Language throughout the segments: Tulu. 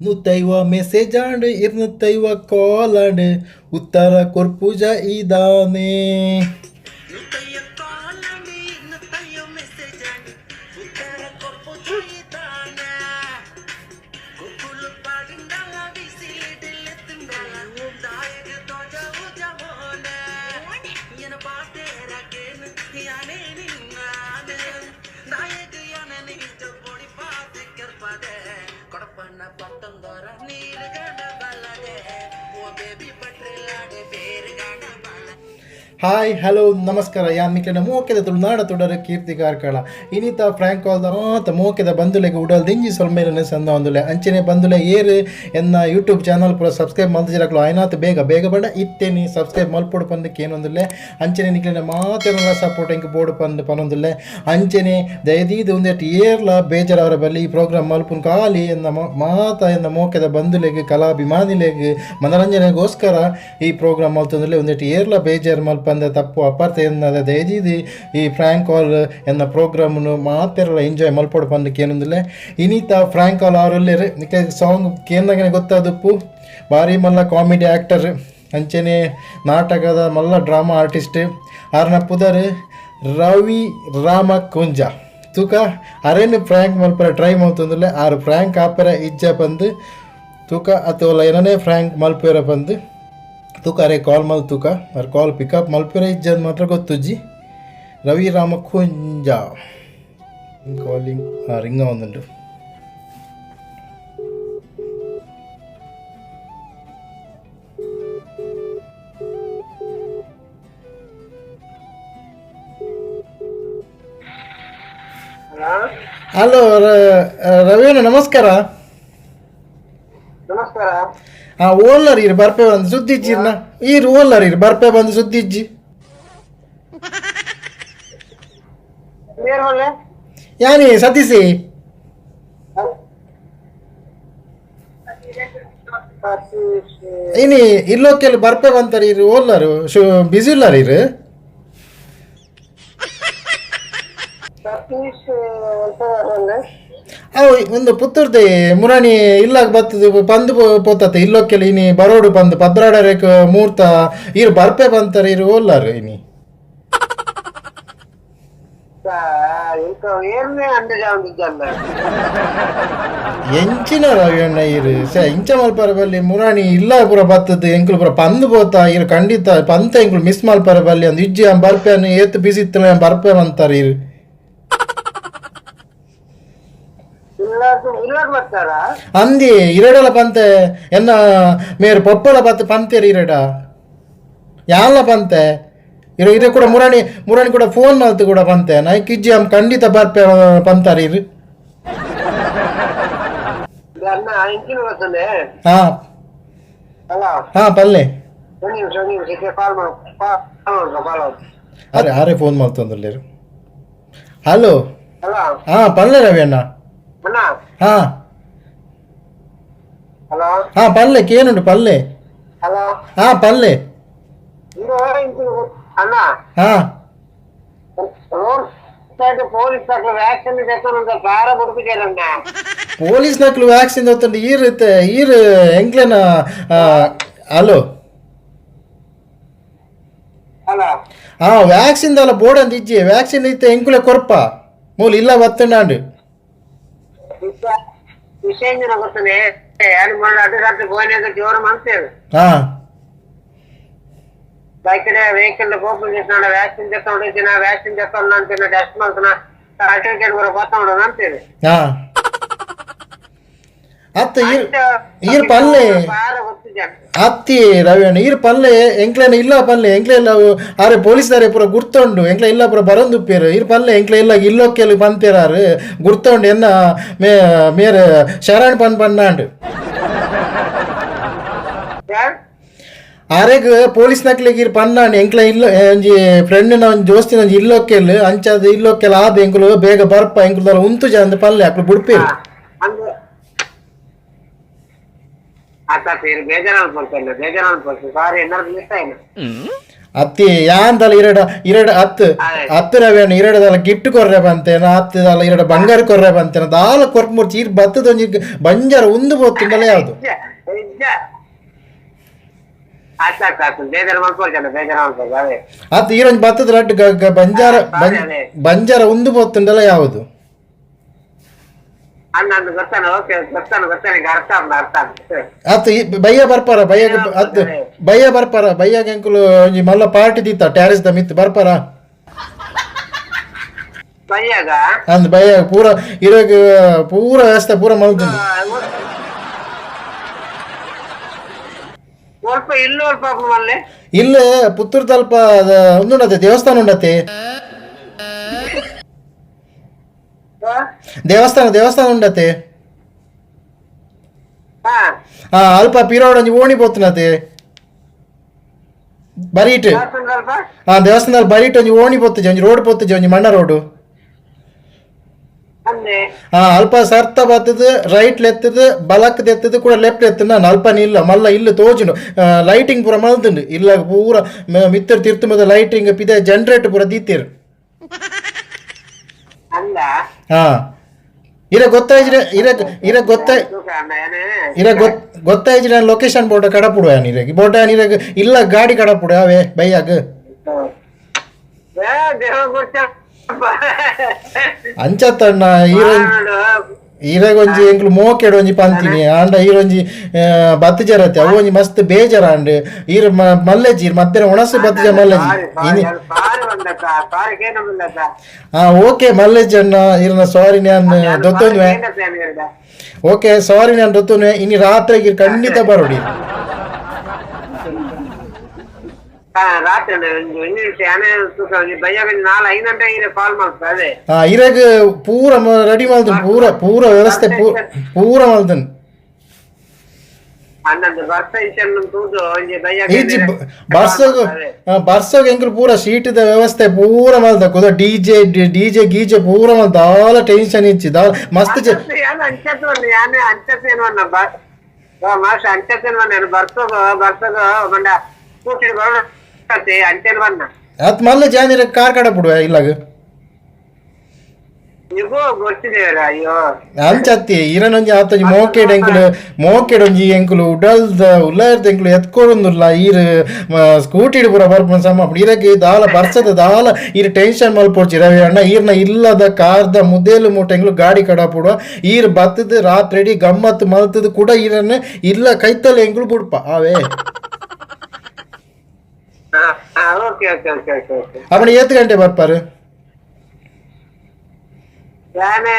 ನುತ್ತೈವ ಮೆಸೇಜ್ ಆಂಡ್ ಇರ್ನುತ್ತೈವ ಕಾಲ್ ಆಂಡ್ ಉತ್ತರ ಕೊರ್ಪುಜ ಇದಾನೆ. ಹಾಯ್ ಹಲೋ ನಮಸ್ಕಾರ, ಯಾನ್ ನಿಕ್ಲೆನ ಮೋಕೆದ ತುಳುನಾಡ ತುಡರ ಕೀರ್ತಿ ಕಾರ್ಕಳ ಇನಿತ ಫ್ರ್ಯಾಂಕ್ ಕಾಲ್ದ ಮಾತ ಮೋಕೆದ ಬಂಧುಲೆಗ್ ಉಡಲ್ ದಿಂಜಿ ಸೊಲ್ಮೆಲೆನ್ ಸಂದಾವೊಂದುಲ್ಲೆ. ಅಂಚನೆ ಬಂಧುಲೆ ಏರ್ ಎನ್ನ ಯೂಟ್ಯೂಬ್ ಚಾನಲ್ ಪೂರ ಸಬ್ಸ್ಕ್ರೈಬ್ ಮಲ್ತಿಜರಕ್ಲು ಆಯ್ನಾತ್ ಬೇಗ ಬೇಗ ಬಂಡ ಇತ್ತೇನಿ ಸಬ್ಸ್ಕ್ರೈಬ್ ಮಲ್ಪೊಡು ಪಂದ್ ಕೇನೊಂದುಲ್ಲೆ. ಅಂಚನೆ ನಿಕ್ಲೆನ ಮಾತೆರ್ನಲ ಸಪೋರ್ಟ್ ಎಂಕ್ ಬೋಡು ಪಂದ್ ಪನೊಂದುಲ್ಲೆ. ಅಂಚನೆ ದಯದೀದ್ ಉಂದೆಟ್ ಏರ್ಲ ಬೇಜಾರಾವರ ಬಲ್ಲಿ, ಈ ಪ್ರೋಗ್ರಾಮ್ ಮಲ್ಪುನ್ ಖಾಲಿ ಎನ್ನ ಮಾತ ಎನ್ನ ಮೋಕೆದ ಬಂಧುಲೆಗ್ ಕಲಾಭಿಮಾನಿಲೆಗ್ ಮನರಂಜನೆಗೋಸ್ಕರ ಈ ಪ್ರೋಗ್ರಾಮ್ ಮಲ್ತೊಂದುಲ್ಲೆ. ಉಂದೆಟ್ ಏರ್ಲ ಬೇಜಾರು ಮಲ್ಪಂದೆ ತಪ್ಪು ಅಪಾರ್ಥ ಎನ್ನದ ದಯದೀದ್ ಈ ಫ್ರ್ಯಾಂಕ್ ಕಾಲ್ ಎನ್ನ ಪ್ರೋಗ್ರಾಮ್ನು ಮಾತೆರ್ಲ ಎಂಜಾಯ್ ಮಲ್ಪೊಡು ಪಂದ್ ಕೇನೊಂದುಲ್ಲೆ. ಇನಿತ ಫ್ರ್ಯಾಂಕ್ ಕಾಲ್ ಆರುಲ್ಲೆರ್ ನಿಕ್ಕೆ ಸಾಂಗ್ ಕೇನ್ನಗನೆ ಗೊತ್ತಾದುಪ್ಪು, ಭಾರಿ ಮಲ್ಲ ಕಾಮಿಡಿ ಆ್ಯಕ್ಟರ್, ಅಂಚನೆ ನಾಟಕದ ಮಲ್ಲ ಡ್ರಾಮಾ ಆರ್ಟಿಸ್ಟ್ ಆರ್ನ ಪುದರ್ ರವಿ ರಾಮ ಕುಂಜ. ತೂಕ ಅರೇನು ಫ್ರ್ಯಾಂಕ್ ಮಲ್ಪರ ಟ್ರೈ ಮಲ್ತೊಂದುಲ್ಲೆ, ಆರು ಫ್ರ್ಯಾಂಕ್ ಆಪರ ಇಜ್ಜ ಪಂದ್ ತೂಕ ಅತ್ತೋಲ ಏನನೇ ಫ್ರ್ಯಾಂಕ್ ಮಲ್ಪೆರ ಪಂದ್ ತೂಕ ಅರೆ ಕಾಲ್ ಮಲ್ ತೂಕ ಅರೆ ಕಾಲ್ ಪಿಕಪ್ ಮಲ್ಪೆರ ಇಜ್ಜ ಮಾತ್ರ ಗೊತ್ತುಜ್ಜಿ. ರವಿ Rama Kunja calling ring a ಒಂದುಂಡು. Hello ರವಿಯಣ್ಣ ನಮಸ್ಕಾರ. ನಮಸ್ಕಾರ. ಹಾ ಓಲ್ಲರ್ ಇರು ಬರ್ಪೆ ಬಂದು ಸುದ್ದಿಜ್ಜಿರ್ನ ಈರು ಓಲ್ಲರ್ ಇರು ಬರ್ಪೆ ಬಂದು ಸುದ್ದಿಜ್ಜಿ. ಯಾನಿ ಸತೀಸಿ ಇನಿ ಇಲ್ಲೋಕೆಲ್ ಬರ್ಪೆ ಬಂತಾರೆ ಇರು ಓಲ್ಲರು ಬಿಸಿ ಇಲ್ಲಾರ ಇರು. ಅವು ಒಂದು ಪುತ್ತೂರ್ದೆ ಮುರಾಣಿ ಇಲ್ಲಾಗ ಬತ್ತದ ಪಂದ್ ಪೋತತೆ ಇಲ್ಲೊಕ್ಕೆಲ್ಲ ಇನಿ ಬರೋಡು ಪಂದ್ ಪದ್ರಾಡರೇಕ್ ಮೂರ್ತ ಇರು ಬರ್ಪೆ ಬಂತಾರೆ ಇರು ಓಲ್ಲಾರು ಇನಿ. ಎಂಚಿನ ರವಿಯಣ್ಣ ಇರು ಸೆ ಇಂಚ ಮಲ್ಪರ ಬಲ್ಲಿ ಮುರಾಣಿ ಇಲ್ಲ ಪೂರ ಬತ್ತದ ಎಂಕುಲು ಪೂರ ಪಂದ್ ಪೋತ ಇರು ಖಂಡಿತ ಪಂತ ಎಂಕುಲು ಮಿಸ್ ಮಲ್ಪರ ಬಲ್ಲಿ ಅಂದ್ ಇಜ್ಜಿ ಬರ್ಪೆ ಏತ್ ಬಿಸಿ ಇತ್ತಲ್ಲ ಬರ್ಪೆ ಬಂತಾರೆ ಇರು. ಅಂದಿ ಇರಡಲ ಪಂತೆ ಎನ್ನ ಮೇರು ಪೊಪ್ಪಲ ಪತ್ ಪಂತೇರು ಇರಡ ಯಾಲ ಪಂತೆ ಇರ ಇರ ಕೂಡ ಮುರಾಣಿ ಮುರಾಣಿ ಕೂಡ ಫೋನ್ ಮಲ್ತು ಕೂಡ ಪಂತೆ ನೈಕ್ ಇಜ್ಜಿ ಅಮ್ ಖಂಡಿತ ಬರ್ಪೆ ಪಂತಾರ ಇರು. ಹಾ ಹಾ ಪಲ್ಲೆ ಅರೆ ಆರೆ ಫೋನ್ ಮಲ್ತೊಂದುಲ್ಲೇರು. ಹಲೋ ಹಾ ಪಲ್ಲೆ ರವಿ ಅಣ್ಣ. ಹಾ ಹಾ ಪಲ್ಲೆ ಕೇನುಂಡು ಪಲ್ಲೆ. ಹಾ ಪಲ್ಲೆ. ಹಾ ಪೊಲೀಸ್ ನಕ್ಲು ವ್ಯಾಕ್ಸಿನ್ ಗೊತ್ತುಂಡು ಈರ್ ಈರ್ ಎಂಕ್ಲೆನ. ಹಲೋ ಹಾ ವ್ಯಾಕ್ಸಿನ್ ದಲ್ಲ ಬೋರ್ಡ್ ಅಂತ ಇಜ್ಜಿ ವ್ಯಾಕ್ಸಿನ್ ಇತ್ತೆ ಎಂಕುಲೆ ಕೊರ್ಪ ಮೂಲ ಇಲ್ಲ ಬತ್ತುಂಡಾಂಡು. ಈರ್ ಪಲ್ಲೆ ಅತ್ತಿ ರವಿ ಅಣ್ಣ ಈರ್ ಪಲ್ಲೆ ಎಂಕ್ಲೆನ ಇಲ್ಲ ಪಲ್ಲೆ ಎಂಕ್ಲೆ ಇಲ್ಲ ಆರೆ ಪೊಲೀಸ್ದಾರೆ ಪೂರ ಗುರ್ತೊಂಡು ಎಂಕ್ಲೆ ಇಲ್ಲ ಪೂರ ಬರೊಂದುಪ್ಪೇರು ಈರ್ ಪಲ್ಲೆ ಎಂಕ್ಲೆ ಇಲ್ಲ ಇಲ್ಲೊಕ್ಕೆಲು ಪಂತೇರಾರು ಗುರ್ತೊಂಡು ಎನ್ನ ಮೇ ಮೇರ್ ಶರಣ್ ಪನ್ ಪನ್ನಾಂಡು ಆರೆಗ್ ಪೊಲೀಸ್ ನಕ್ಲೆಗ್ ಈರ್ ಪನ್ನಾಂಡು ಎಂಕ್ಲೆ ಇಲ್ಲ ಒಂಜಿ ಫ್ರೆಂಡ್ ಒಂಜಿ ದೋಸ್ತಿನ ಒಂಜಿ ಇಲ್ಲೊಕ್ಕೆಲ್ ಅಂಚಾದ ಇಲ್ಲೊಕ್ಕೆಲ್ ಆದ್ ಎಂಕುಲು ಬೇಗ ಬರ್ಪ ಎಂಕುಲು ಉಂತು ಜ ಪಲ್ಲೆ ಅಕ್ಲು ಬುಡ್ಪೇರು. ಅತ್ತಿ ಯಾಂದಲ ಇರಡ ಇರಡ ಅತ್ತು ಅತ್ತು ರವೇಣ ಇರಡದಲ್ಲ ಗಿಫ್ಟ್ ಕೊರ್ರೆ ಬಂತೇನ, ಅತ್ತದಲ್ಲ ಇರಡ ಬಂಗಾರ ಕೊರ್ರೆ ಬಂತೇನ, ದಾಲ ಕೊರ್ಪು ಮುರ್ಚಿ ಇರ್ ಬತ್ತದ ಒಂಜಿ ಬಂಜಾರ ಉಂದು ಪೋತುಂಡಲ ಯಾವುದು. ಇಜ್ಜ ಇಜ್ಜ ಅತ್ತ ಅತ್ತ ಅತ್ತ ಬೇಜಾರು ಮಾಡ್ಕೊಳ್ತಾನೆ, ಬೇಜಾರು ಮಾಡ್ಕೊಳ್ತಾರೆ ಅದೇ. ಅತ್ತು ಈರೊಂಜಿ ಬತ್ತದ ರಡ್ಡ್ ಬಂಜಾರ ಬಂಜಾರ ಉಂದು ಪೋತುಂಡಲ ಯಾವುದು. ಅಣ್ಣ ಅಣ್ಣ ಗೊತ್ತಾನ, ಓಕೆ ಗೊತ್ತಾನ ಗೊತ್ತಾನ, ಈಗ ಅರ್ಥ ಆಗ್ ಅರ್ಥ ಆಗ್ತದೆ. ಅತ್ತು ಬಯ್ಯ ಬರ್ಪಾರ ಬಯ್ಯಗ, ಅತ್ತು ಬಯ್ಯ ಬರ್ಪಾರ ಬಯ್ಯಾಗ ಎಂಕುಲು ಒಂಜಿ ಮಲ್ಲ ಪಾರ್ಟಿ ದೀತ ಟ್ಯಾರಿಸ್ the ಮಿತ್ ಬರ್ಪಾರ. ಬಯ್ಯಾಗ ಅಂದ್ ಬಯ್ಯಾಗ ಪೂರ ಇರಾಗ ಪೂರ ವ್ಯವಸ್ಥೆ ಪೂರ ಮಲ್ತುಂಡು. ಸ್ವಲ್ಪ ಇಲ್ಲೂ ಸ್ವಲ್ಪ ಮಲ್ಲೆ. ಇಲ್ಲ ಪುತ್ತೂರು ತಲ್ಪ ಉಂದುಂಡತೆ ದೇವಸ್ಥಾನ ಉಂಡತೆ. ದೇವಸ್ಥಾನ ದೇವಸ್ಥಾನ ಉಂಡತೆ. ಹಾ ಆ ಅಲ್ಪ ಪಿರೋಡ್ ಒಂಜಿ ಓಣಿ ಪೋತುನತೆ ಬರೀಟ್. ದೇವಸ್ಥಾನ ಸ್ವಲ್ಪ. ಆ ದೇವಸ್ಥಾನದಲ್ಲಿ ಬರೀಟ್ ಒಂಜಿ ಓಣಿ ಪೋತುಜಿ, ಒಂಜಿ ರೋಡ್ ಪೋತುಜಿ, ಒಂಜಿ ಮಣ್ಣ ರೋಡು. ಅಂದೆ. ಆ ಅಲ್ಪ ಸರ್ತ ಬತ್ತದ ರೈಟ್ ಲೆತ್ತದ ಬಲಕ್ ದೆತ್ತದ ಕೂಡ ಲೆಫ್ಟ್ ಎತ್ತದ. ನಾನು ಅಲ್ಪ ಇಲ್ಲ ಮಲ್ಲ ಇಲ್ಲ ತೋಜುಂಡು ಲೈಟಿಂಗ್ ಪೂರ ಮಲ್ದುಂಡು ಇಲ್ಲ ಪೂರ ಮಿತ್ತರ್ ತಿರ್ತು ಮದ ಲೈಟಿಂಗ್ ಪಿದೆ ಜನರೇಟ್ ಪೂರ ದೀತೀರ್. ಅಲ್ಲ. ಹಾ ಇರ ಗೊತ್ತಾಯ್ಜಿರ ಇರ ಇರ ಗೊತ್ತಾಯ್ ತೂಕ ಅಣ್ಣ ಏನೇ ಇರ ಗೊತ್ತಾಯ್ಜಿ ನಾನು ಲೊಕೇಶನ್ ಬೋರ್ಡ್ ಕಡಪುಡು ಯಾನ್ ಇರಗೆ ಬೋರ್ಡ್ ಯಾನ್ ಇರಗ ಇಲ್ಲ ಗಾಡಿ ಕಡಪುಡು ಅವೇ ಬೈಯಾಗ. ಏ ದೇವ ಗುರ್ಚಪ್ಪ. ಅಂಚತ್ತಣ್ಣ ಈರ ಈರಗೊಂಜಿ ಎಂಕ್ಲು ಮೋಕೆಡ್ ಒಂಜಿ ಪಂತಿನಿ ಆಂಡ ಈರೊಂಜಿ ಬತ್ತು ಜರತೆ ಅವು ಒಂಜಿ ಮಸ್ತ್ ಬೇಜಾರ ಅಂಡ್ ಈರ್ ಮಲ್ಲೆಜಿ ಈರ್ ಮಧ್ಯಾಹ್ನ ಒಣಸು ಬತ್ತು ಜ ಮಲ್ಲೆಜಿ ಇನಿ. ಸಾರಿ ಬಂದಕ್ಕ, ಸಾರಿ ಕೇನ ಬಂದಕ್ಕ. ಹಾ ಓಕೆ ಮಲ್ಲೆಜಿ ಅಣ್ಣ ಈರ್ನ ಸಾರಿ ನಾನು ದೊತ್ತೊಂದ್ವೆ. ಓಕೆ ಸಾರಿ ನಾನು ದೊತ್ತೊಂದ್ವೆ, ಇನಿ ರಾತ್ರಿಗೆ ಈರ್ ಖಂಡಿತ ಬರೋಡಿ. ರಾತ್ರಿ ಬಯ್ಯಾಗ 4-5 ಗಂಟೆ ಕಾಲ್ ಮಾಡ್ತಾರೆ. ಹಾ ಇರಾಗ ಪೂರ ರೆಡಿ ಮಲ್ದನ್ ಪೂರ ಪೂರ ವ್ಯವಸ್ಥೆ ಪೂರ ಮಲ್ದನ್. ಹನ್ನೊಂದು ಬರ್ಸ ಇನ್ಶನ್ ತೂದು ಒಂಜಿ ಬಯ್ಯಾಗ. ಈಜಿ ಬರ್ಸೋಗ ಬರ್ಸೋಗ ಎಂಕುಲು ಪೂರ ಸೀಟದ ವ್ಯವಸ್ಥೆ ಪೂರ ಮಲ್ದ ಕುದ ಡಿಜೆ ಡಿಜೆ ಗೀಜೆ ಪೂರ ಮಲ್ದ ದಾಲ ಟೆನ್ಷನ್ ಇಚ್ಚಿ ದಾಲ ಮಸ್ತ್ ಅಂಚತ್ತು ಯಾನೆ ಅಂಚತ್ತೇನು ಅನ್ನ ಮಾಸ್ಟರ್ ಅಂಚತ್ತೇನು ಅನ್ನ ಬರ್ಸೋಗ ಬರ್ಸೋಗ ಬಂಡ ಕೂಟಿಡ್ ಬರೋಣ ಅಂಚೇನು ಬನ್ನ. ಅತ್ ಮಲ್ಲ ಜಾನಿರ ಕಾರ್ ಕಡ ಬಿಡುವ ಇಲ್ಲಾಗ. ಇಗೋ ಗೊತ್ತಿದೇವರ ಅಯ್ಯೋ. ಅಂಚತ್ತಿ ಇರನೊಂಜಿ ಆತೊಂಜಿ ಮೋಕೆಡ್ ಎಂಕುಲು ಮೋಕೆಡ್ ಒಂಜಿ ಎಂಕುಲು ಉಡಲ್ದ ಉಲ್ಲರ್ದ ಎಂಕುಲು ಎತ್ಕೊಡೊಂದುಲ್ಲ ಈರ್ ಸ್ಕೂಟಿಡ್ ಪೂರ ಬರ್ಪುನ ಸಮ ಇರಕ್ಕೆ ದಾಲ ಬರ್ಸದ ದಾಲ ಈರ್ ಟೆನ್ಷನ್ ಮಲ್ಪೊಡ್ಚಿ ರವಿ ಅಣ್ಣ ಈರ್ನ ಇಲ್ಲದ ಕಾರ್ದ ಮುದೇಲು ಮೂಟೆ ಎಂಕುಲು ಗಾಡಿ ಕಡಪುಡುವ ಈರ್ ಬತ್ತದ ರಾತ್ರಿ ಗಮ್ಮತ್ತು ಮಲ್ತದ ಕೂಡ ಈರನ್ನ ಇಲ್ಲ ಕೈತಲ್ಲ ಎಂಕುಲು ಬುಡ್ಪ ಅವೇ. Okay okay okay okay okay. ಅವನ ಏತ್ ಗಂಟೆ ಬರ್ಪಾರು? ಯಾನೆ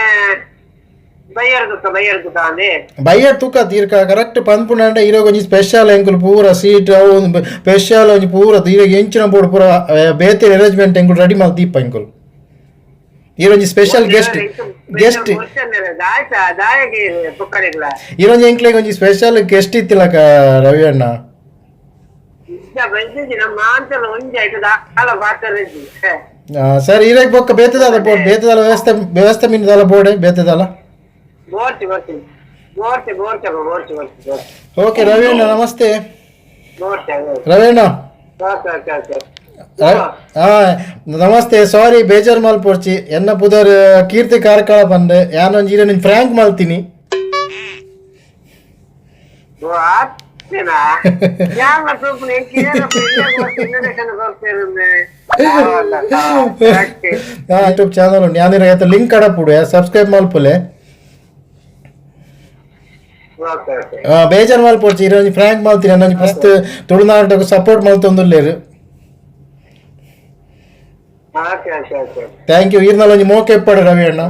ಬಯ್ಯರ್ ತುಕ್ಕ ಬಯ್ಯರ್ ತುಕ್ಕ ಅಂದೆ. ಬಯ್ಯರ್ ತೂಕ ತೀರ್ಕ ಕರೆಕ್ಟ್ ಪನ್ಪುಂಡ ಇರೋಗ ಒಂಜಿ ಸ್ಪೆಷಲ್ ಎಂಕುಲು ಪೂರ ಸೀಟ್ ಅವು ಸ್ಪೆಷಲ್ ಒಂಜಿ ಪೂರ ಈರೋಗ ಎಂಚಿನ ಬೋರ್ಡ್ ಪೂರ ಬೇತೆ ಅರೇಂಜ್ಮೆಂಟ್ ಎಂಕುಲು ರೆಡಿ ಮಲ್ತ್ ದೀಪ ಎಂಕುಲು ಈರೊಂಜಿ special guest guest ದಾಯಗೆ ಪುಕ್ಕಡಿಗ್ಲ. ಈರೊಂಜಿ ಎಂಕ್ಲೆಗ್ ಒಂಜಿ ಸ್ಪೆಷಲ್ ಗೆಸ್ಟ್ ಇತ್ತಿಲಕ ರವಿ ಅಣ್ಣ. ಸರ್ ಈರಾಗ ಬೊಕ್ಕ ಬೇತದಾಲ ಬೋರ್ಡ್ ಬೇತದಾಲ ವ್ಯವಸ್ಥೆ ವ್ಯವಸ್ಥೆ ಮಿನ್ದಾಲ ಬೋರ್ಡ್ ಬೇತದಾಲ. ಓಕೆ ರವಿ ಅಣ್ಣ ನಮಸ್ತೆ ರವಿ ಅಣ್ಣ. ಹಾ ನಮಸ್ತೆ ಸಾರಿ ಬೇಜಾರ್ ಮಲ್ಪೊಡ್ಚಿ ಎನ್ನ ಪುದರ್ ಕೀರ್ತಿ ಕಾರ್ಕಳ ಬಂದೆ ಯಾನೊಂಜಿ ಈರೆ ಫ್ರ್ಯಾಂಕ್ ಮಲ್ತೀನಿ. ಯೂಟ್ಯೂಬ್ ಚಾನಲ್ ಉಂಡು ಯಾನಿರ ಲಿಂಕ್ ಕಡಪುಡು ಸಬ್ಸ್ಕ್ರೈಬ್ ಮಲ್ಪುಲೆ. ಬೇಜಾರ್ ಮಲ್ಪೊಡ್ಚಿ ಈರೊಂಜಿ ಫ್ರ್ಯಾಂಕ್ ಮಲ್ತೀನಿ ಅನ್ನೊಂಜಿ ಫಸ್ಟ್ ತುಳುನಾಡకు ಸಪೋರ್ಟ್ ಮಲ್ತೊಂದುಲ್ಲೇರು. Thank you ಈರ್ನಲ್ಲ ಒಂಜಿ ಮೋಕೆ ಇಪ್ಪಡು ರವಿ ಅಣ್ಣ.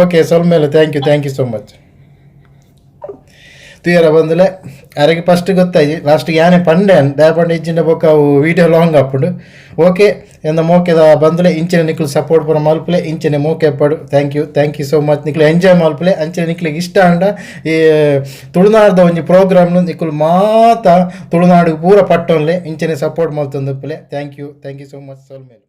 ಓಕೆ ಸೊಲ್ಮೇಲೆ thank you thank you so much. ತೂಯರ ಬಂದಲೆ ಅರೆಗೆ ಫಸ್ಟ್ ಗೊತ್ತಾಯ್ತು ಲಾಸ್ಟಿಗೆ ಯಾನೆ ಪಂಡೆ ದಾಯ ಪಂಡೆ ಇಜ್ಜಿಂಡ ಬೊಕ್ಕ ಅವು ವೀಡಿಯೋ ಲಾಂಗ್ ಆಪುಂಡು. ಓಕೆ ಎಂದ ಮೋಕೆದ ಬಂದಲೆ ಇಂಚಿನ ನಿಕ್ಲು ಸಪೋರ್ಟ್ ಪೂರ ಮಲ್ಪುಲೆ ಇಂಚಿನ ಮೋಕೆ ಪಡು. Thank you thank you so much ನಿಕ್ಲು enjoy ಮಲ್ಪುಲೆ ಅಂಚನೆ ನಿಕ್ಲಿಗೆ ಇಷ್ಟ ಅಂಡ ಈ ತುಳುನಾಡ್ದ ಒಂಜಿ ಪ್ರೋಗ್ರಾಮ್ನು ನಿಕ್ಲು ಮಾತ ತುಳುನಾಡು ಪೂರ ಪಟ್ಟೊನ್ಲೆ ಇಂಚನೆ ಸಪೋರ್ಟ್ ಮಲ್ತೊಂದುಪ್ಪುಲೆ. Thank you thank you so much ಸೊಲ್ಮೇಲೆ.